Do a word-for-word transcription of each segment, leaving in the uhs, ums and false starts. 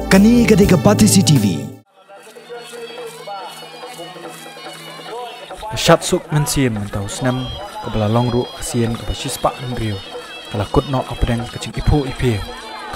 Kane ka dei ka Batesi T V. Ka shad suk mynsiem mynta u snem, kaba la long ruh ka sien kaba shispah hynriew, ka la kut noh hapdeng ka jingiphuh iphieng.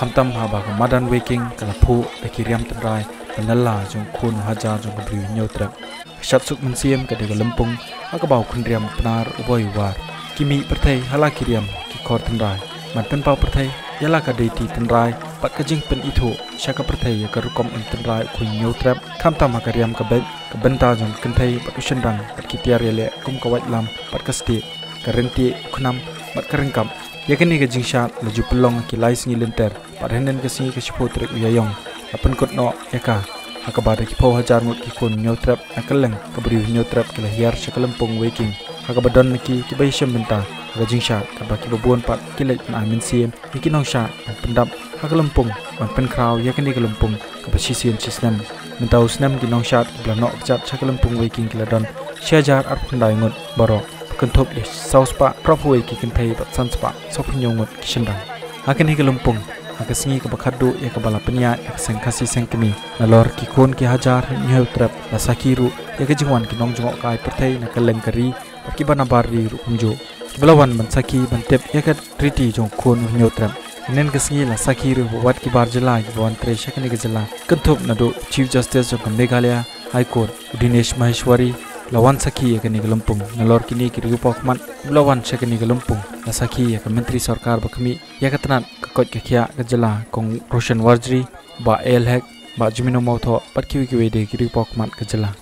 Khamtam haba ka madan Weiking ka la phuh da ki riam tynrai ba na la jong u khun u hajar jong ka Bri u Hynñiewtrep. Ka shad suk mynsiem ka dei ka lympung ha kaba u khun riam u Pnar u Boi u War ki mih pyrthei ha la ki riam ki khor tynrai ban pynpaw pyrthei ïa la ka deiti tynrai bad ka jingpynithuh sha ka pyrthei ïa ka rukom im tynrai u khun Hynñiewtrep, khamtam ha ka riam ka beit, ka bynta jong ka kynthei bad u shynrang, bad ki tiar ïaleh kum ka waitlam bad ka stieh, ka ryntieh u khnam bad ka ryngkap. Ïa kane ka jingshad la ju pynlong ha ki lai sngi lynter, bad hynnin ka sngi ka shiphew tarik u Ïaïong la pynkut noh ïa ka, ha kaba da ki phew hajar ngut ki khun Hynñiewtrep na kylleng ka Bri u Hynñiewtrep ki la hiar sha ka lympung Weiking, ha kaba don na ki kiba ïashem bynta ha ka jingshad, katba kiba bun pat ki leit ban ai mynsiem ïa ki nongshad ban pyndap ha ka lympung ban pynkhraw ïa kane ka lympung kaba shisien shisnem. Mynta u snem ki nongshad kiba la noh kjat sha ka lympung Weiking ki la don shi hajar arphew khyndai ngut baroh, ba kynthup ïa saw spah arphew wei ki kynthei bad san spah sawphew hynñiew ngut ki shynrang. Ha kane ka lympung, ha ka sngi kaba khatduh ïa kaba la pynïaid ha ka Seng Khasi Seng Kmie, nalor ki khun ki hajar Hynñiewtrep, la sakhi ruh ïa ka jingwan ki nongjngohkai pyrthei na kylleng ka ri bad kiba nabar ri ruh kumjuh, kiba la wan ban sakhi ban tip ïa ka riti jong u khun u Hynñiewtrep. Hynnin ka sngi la sakhi ruh bad ki bar jylla kiba wan trei sha kane ka jylla, kynthup naduh Chief Justice jong ka Meghalaya High Court u Dinesh Maheshwari la wan sakhi ïa kane ka lympung. Nalor kine ki riewpawkhmat kiba la wan sha kane ka lympung, la sakhi ïa ka Myntri Sorkar ba khmih ïa ka tnat ka koit ka khiah ka jylla, Kong Roshan Warjri, Bah A L Hek, Bah Jemino Mawthoh bad kiwei kiwei de ki riewpawkhmat ka jylla.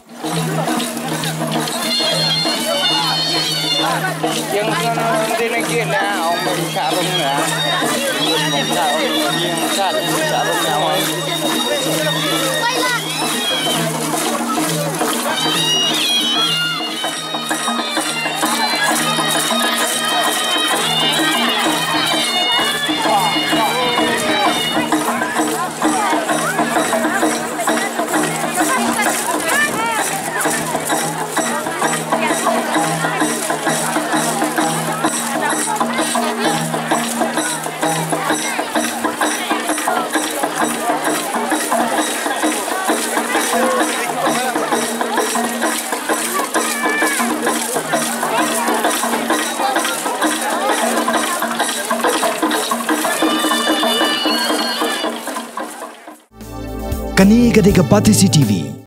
Kane ka dei ka Batesi T V.